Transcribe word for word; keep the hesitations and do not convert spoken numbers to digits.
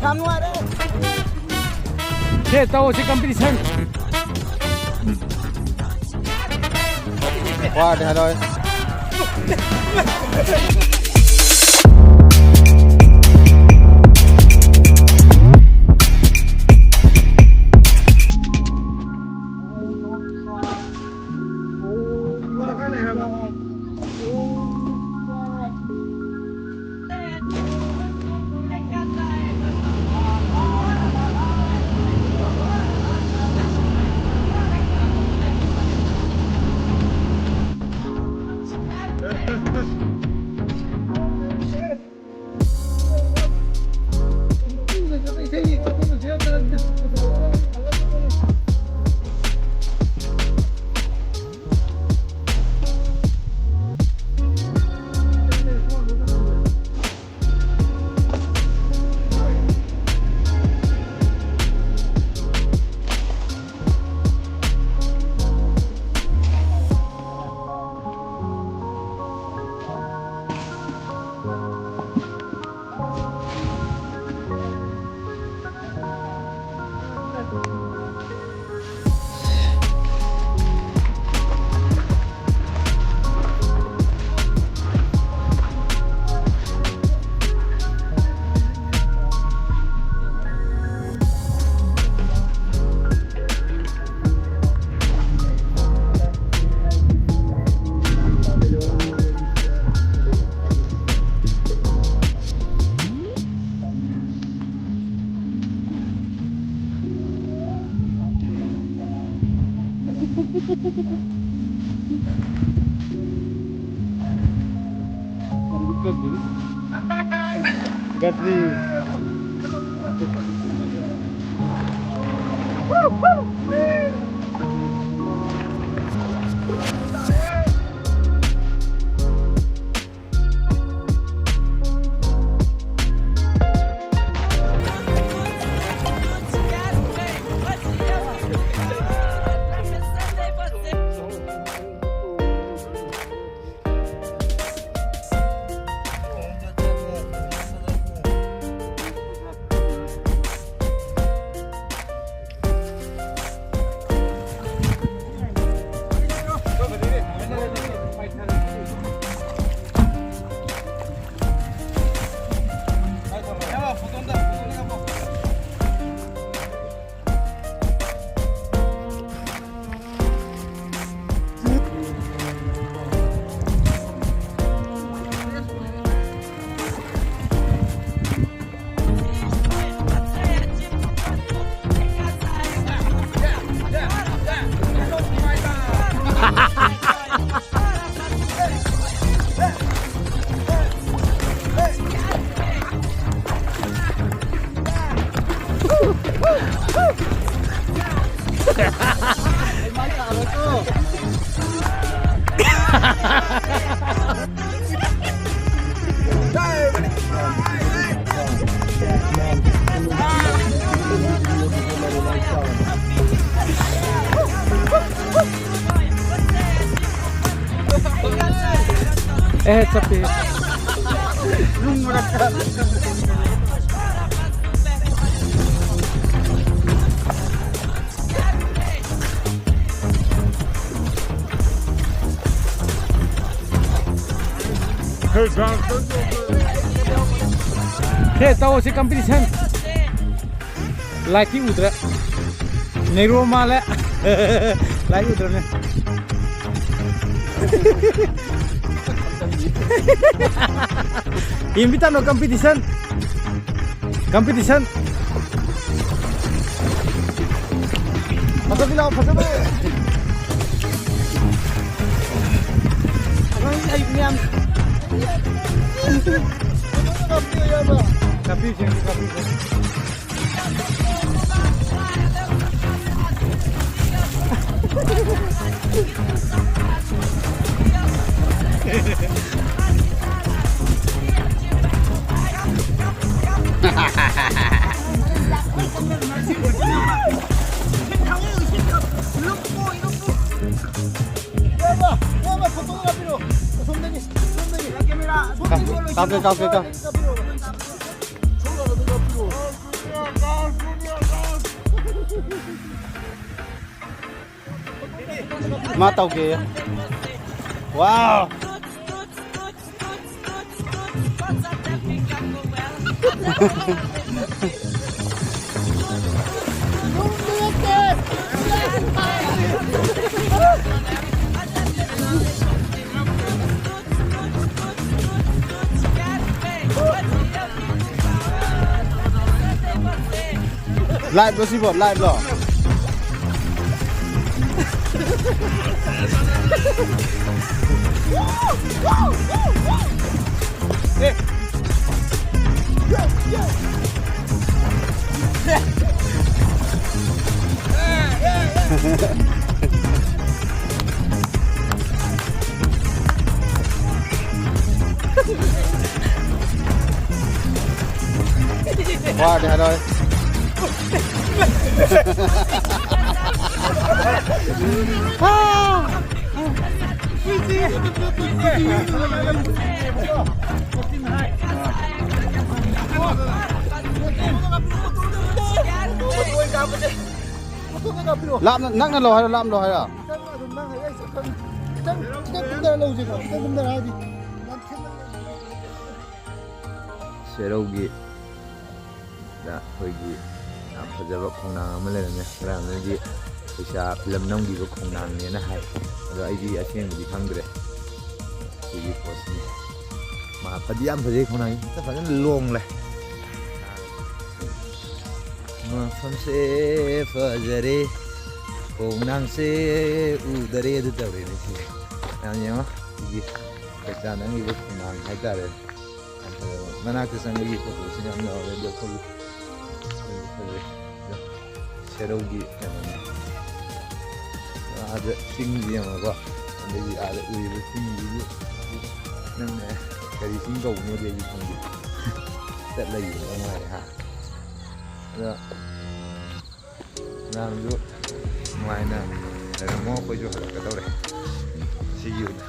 ꯌꯥꯝ ꯅꯨꯡꯉꯥꯏꯔꯦ꯫ ꯁꯦ, ꯇꯧꯁꯤ competition꯫ ꯋꯥꯔꯗꯤ ꯍꯥꯏꯔꯛꯑꯣ꯫ ꯑꯦ, ꯆꯠꯄꯤ꯫ ꯍꯦ, ꯇꯧꯁꯤ competition꯫ ꯂꯥꯏꯠꯇꯤ ꯎꯗ꯭ꯔꯦ꯫ ꯅꯦꯒ꯭ꯔꯣ ꯃꯥꯜꯂꯦ꯫ ꯂꯥꯏꯠ ꯎꯗ꯭ꯔꯅꯦ꯫ ꯌꯦꯡꯕꯤ ꯇꯥꯅꯣ competition꯫ Competition꯫ ꯐꯖꯕꯤ ꯂꯥꯛꯑꯣ, ꯐꯖꯕꯤ꯫ ꯑꯉꯥꯡ ꯂꯩꯕꯅꯦ ꯌꯥꯝ꯫ ꯀꯥꯞꯄꯤꯌꯨ, ꯌꯥꯕ꯭ꯔꯥ? ꯀꯥꯞꯄꯤꯌꯨ, ꯆꯦꯡꯁꯨ ꯀꯥꯞꯄꯤꯌꯨ꯫ ꯀꯥꯞꯀꯦ, ꯀꯥꯞꯀꯦ, ꯀꯥꯞ꯫ ꯃꯥ ꯇꯧꯒꯦ꯫ Wow! Live ꯂꯣ ꯁꯤꯕꯣ? Live ꯂꯣ? ꯋꯥꯔꯗꯤ ꯍꯥꯏꯔꯛꯑꯣꯏ꯫ ꯂꯥꯞꯅ, ꯅꯛꯅ ꯂꯧ ꯍꯥꯏꯔꯣ, ꯂꯥꯞꯅ ꯂꯧ ꯍꯥꯏꯔꯣ? ꯈꯤꯇꯪ ꯑꯗꯨꯝ ꯅꯪ ꯑꯩ ꯈꯤꯇꯪ, ꯈꯤꯇꯪ ꯀꯨꯝꯊꯔ ꯂꯧꯁꯦꯀꯣ, ꯈꯤꯇꯪ ꯀꯨꯝꯊꯔ ꯍꯥꯏꯗꯤ꯫ ꯁꯦꯔꯧꯒꯤ ꯗ ꯑꯩꯈꯣꯏꯒꯤ ꯌꯥꯝ ꯐꯖꯕ ꯈꯣꯡꯅꯥꯡ ꯑꯃ ꯂꯩꯔꯝꯃꯦ꯫ ꯈꯔ ꯑꯃꯅꯗꯤ ꯄꯩꯁꯥ ꯐꯤꯂꯝ ꯅꯝꯈꯤꯕ ꯈꯣꯡꯅꯥꯡꯅꯦꯅ ꯍꯥꯏ, ꯑꯗꯣ ꯑꯩꯗꯤ ꯑꯁꯦꯡꯕꯗꯤ ꯈꯪꯗ꯭ꯔꯦ꯫ ꯁꯤꯒꯤ ꯄꯣꯠꯁꯤꯅꯤ꯫ ꯃꯥ ꯐꯗꯤ ꯌꯥꯝ ꯐꯖꯩ ꯈꯣꯡꯅꯥꯡꯁꯤ, ꯐꯖꯅ ꯂꯣꯡꯂꯦ꯫ ꯃꯐꯝꯁꯦ ꯐꯖꯔꯦ, ꯈꯣꯡꯅꯥꯡꯁꯦ ꯎꯗꯔꯦ ꯑꯗꯨ ꯇꯧꯔꯦꯅꯦ ꯁꯤꯁꯦ꯫ ꯌꯥꯝ ꯌꯦꯡꯉꯣ, ꯁꯤꯒꯤ ꯄꯩꯁꯥ ꯅꯝꯈꯤꯕ ꯈꯣꯡꯅꯥꯡ ꯍꯥꯏꯇꯥꯔꯦ꯫ ꯌꯥꯝ ꯐꯖꯕ꯫ ꯃꯅꯥꯛꯇ ꯆꯪꯕꯒꯤ ꯐꯣꯇꯣꯁꯨ ꯌꯥꯝ ꯌꯥꯎꯔꯦ꯫ ꯑꯗꯣ ꯑꯩꯈꯣꯏꯒꯤ ꯐꯖꯩ, ꯐꯖꯩ꯫ ꯑꯗꯣ ꯁꯦꯔꯧꯒꯤ ꯀꯩꯅꯣꯅꯦ꯫ ꯑꯥꯗ ꯆꯤꯡꯁꯤ ꯌꯦꯡꯉꯣꯀꯣ꯫ ꯑꯗꯒꯤ ꯑꯥꯗ ꯎꯔꯤꯕ ꯆꯤꯡꯁꯤꯁꯨ ꯅꯪꯅ ꯀꯔꯤ ꯆꯤꯡ ꯀꯧꯕꯅꯣꯗꯤ ꯑꯩꯁꯨ ꯈꯪꯗꯦ꯫ ꯆꯠꯂ ꯌꯦꯡꯕ ꯅꯨꯡꯉꯥꯏꯔꯦ ꯍꯥ꯫ ꯑꯗꯣ ꯃꯌꯥꯝꯁꯨ ꯅꯨꯡꯉꯥꯏꯅ ꯂꯩꯔꯝꯃꯣ꯫ ꯑꯩꯈꯣꯏꯁꯨ ꯍꯜꯂꯛꯀꯗꯧꯔꯦ꯫ ꯁꯤꯒꯤ ꯑꯣꯏꯅ